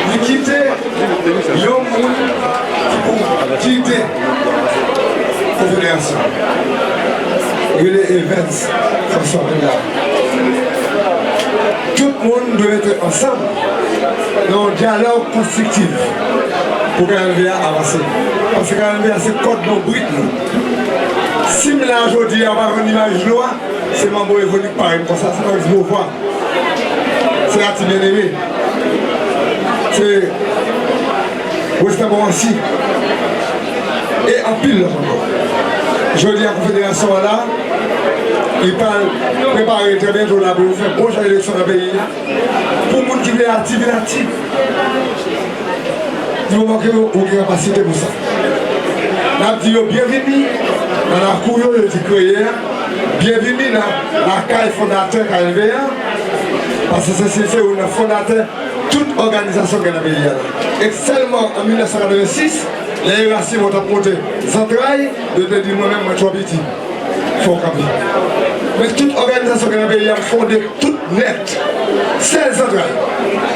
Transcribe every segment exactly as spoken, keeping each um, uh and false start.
Li kite yon moun ki pou kite konfederasyon. Rele Evens François Bernard. Tout moun dwe rete ansanm nan yon dyalòg konstriktif pou K N V A avanse. Paske K N V A se kòdon brit nou. Si m la jodi a, w pa jwenn imaj nou a, se manbo Evonik parèy m konsa, se pa Maurice Beauvoir. Se Ati Byeneme. Se Weston Morancy. E anpil lòt ankò. Jodi a, konfederasyon an la, li pral prepare trè byento la pou yo fè bon jan eleksyon nan peyi a. Pou moun ki vle aktif, vin aktif. Di moman ke ou gen kapasite pou sa. N ap di yo byenvini nan lakou yo, yo di kreye a. Byenvini nan lakay fondatè K N V A. Paske se, se, se youn nan fondatè tout òganizasyon k gen nan peyi a la. E sèlman an mil nèf san katrevensis, lè Erasim t ap monte Zantray, yo te di mwen menm, mwen twò piti. Fò w kanpe. Men tout òganizasyon k gen nan peyi a, m fonde tout nèt. Sèl Zantray.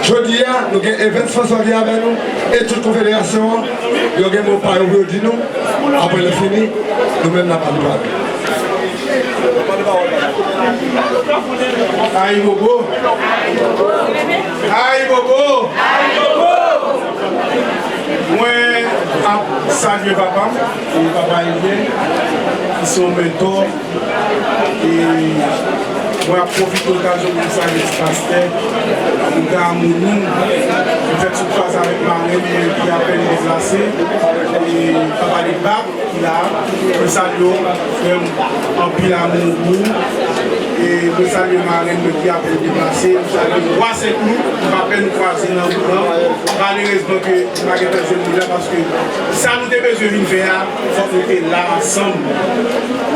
Jodi a, nou gen Evens François ki avè nou, e tout konfederasyon an, yo gen mo pa yo pou yo di nou. Apre lè fini, nou menm n ap pale pale. Ayibobo! Ayibobo! Mwen ap salye papa m, e papa Elyen, ki se yon mentò. E mwen ap pwofite okazyon pou m salye ti pastè, Mouda Mounou, ki fèk sot kwaze avèk marenn mwen ki apèn deplase, e papa Legba ki la, mwen salye w, frè m, anpil amou pou ou. E mwen salye marenn mwen ki apèn deplase, mwen salye wa Senklou, m apèn kwaze nan wout lan. Malerezman ke m pa gentan jwenn li la, paske sa nou te bezwen vin fè a, fòk nou te la ansanm.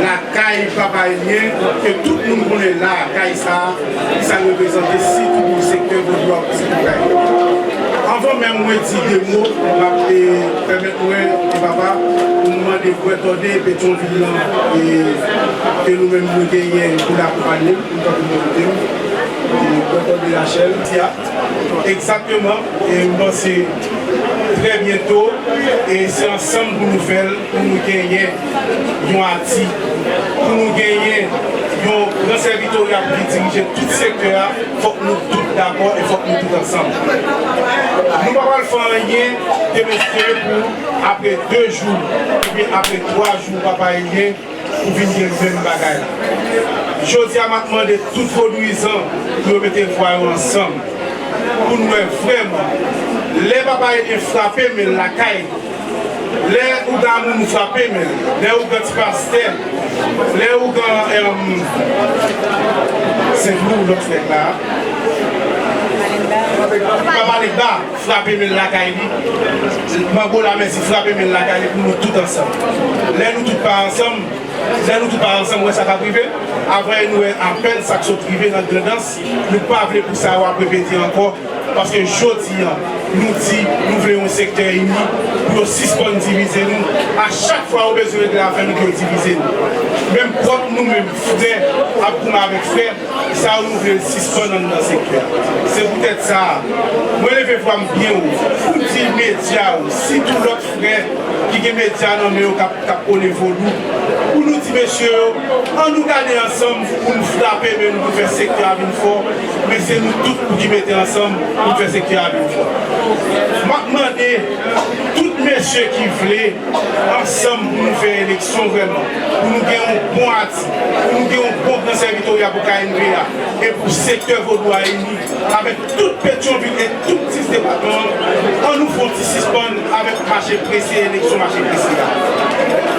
Lakay papa Elyen, ke tout moun konnen la, kay sa a, ki sa l reprezante, sitou pou sektè vodou a, pou sektè kay. Anvan menm mwen di de mo, m ap, e, pèmèt mwen, e papa, pou m mande Bwè Tòde Petyonvil lan, e, ke nou menm nou genyen pou l akonpanye m, pou l tankou mwen kote m, e, Bwè Tòde Rachèl, ti a. Egzakteman, e m panse trè byento, e se ansanm pou nou fè l, pou nou genyen yon ati, pou nou genyen Yon gran sèvitorya pou ki dirije tout sektè a, fòk nou tout dakò e fòk nou tout ansanm. Nou pa pral fè anyen demen se pou apre de jou oubyen apre twa jou Papa Elyen pou vin gen menm bagay la. Jodi a, m ap mande tout vodouyizan pou yo mete vwa yo ansanm, pou n wè vrèman lè Papa Elyen frape men l lakay, lè ougan moun frape men l, lè ougan ti pastè, lè ougan Sentlou, lòt nèg la, Papa Legba frape men l lakay li, Manbo Lamèsi frape men l lakay li, pou nou tout ansanm. Lè nou tout pa ansanm, lè nou tout pa ansanm, wè sa k ap rive. Avan yè nou wè apèn sa k sot rive nan Grandans. Nou pa vle pou sa yo ap repete ankò, paske jodi a, nou di nou vle yon sektè ini, pou yo sispann divize nou. A chak fwa yo bezwen regle afè nou, pou yo divize nou. Menm pwòp nou menm frè ap goumen avèk frè, sa yo nou vle l sispann anndan sektè a. Se poutèt sa a, mwen leve vwa m byen wo pou m di medya yo, sitou lòt frè ki gen medya nan men yo k ap, k ap kole vodou, pou nou di mesye yo, ann nou gade ansanm pou n frape men nou pou fè sektè a vin fò, men se nou tout pou ki mete ansanm pou n fè sektè a vin fò. M ap mande tout mesye ki vle ansanm pou nou fè eleksyon vrèman, pou nou gen yon bon ati, pou nou gen yon bon gran sèvitorya pou K N V A e pou sektè vodou a ini avèk tout Petyonvil e tout dis depatman an. Ann nou fè yon ti sispann avèk mache prese, eleksyon mache prese a.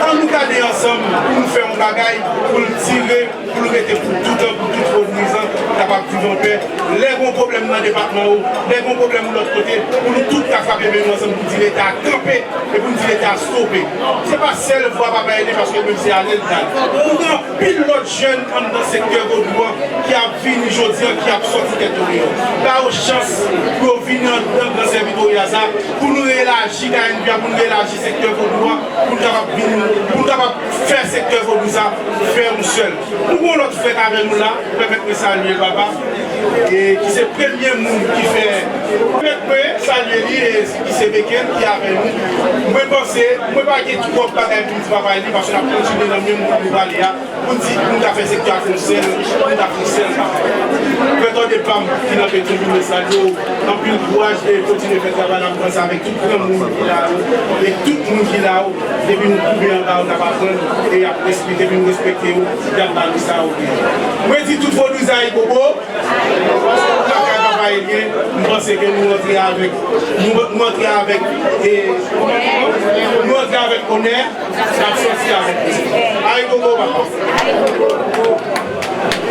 Ann nou gade ansanm pou nou fè yon bagay pou l dire, pou l rete pou toutan, pou tout vodouyizan kapab viv anpè. Lè gon pwoblèm nan depatman yo, lè gon pwoblèm lòt kote, pou nou tout ka frape men nou ansanm pou di Leta kanpe e pou n di Leta stope. Se pa sèl vwa Papa Elyen, paske menm se ale l t al. Nou gen anpil lòt jèn anndan sektè vodou an ki ap vini jodi an, ki ap sòti tèt yo deyò. Ba yo chans pou yo vini anndan gran sèvitorya sa, pou nou relaji K N V A, pou nou relaji sektè vodou an, pou n kapab vin, pou n kapab fè sektè vodou sa fè yon sèl. Nou gen yon lòt frè k avè nou la, pèmèt mwen salye l, papa, e ki se premye moun ki fè, pèmèt mwen salye li, e ki se Beken ki avè nou. Mwen panse, mwen pa gen twòp bagay pou m di papa Eli, paske n ap kontinye nan menm wout nou prale a, pou n di, pou n ka fè sektè a fè yon sèl, pou n ka fè yon sèl bagay. Frè Tòde pa m ki nan Petyonvil, mwen salye w. Anpil kouraj e kontinye fè travay la, m panse avèk tout granmoun ki la yo, e tout moun ki la yo, depi nou koube anba yo, n ap aprann e y ap respekte, depi nou respekte yo, y ap ba nou sa yo vle. Mwen di tout vodouyizan ayibobo, lakay Papa Elyen, m panse ke nou antre avèk, nou, nou antre avèk, e, nou antre avèk onè, n ap sòti avèk respè. Ayibobo, papa.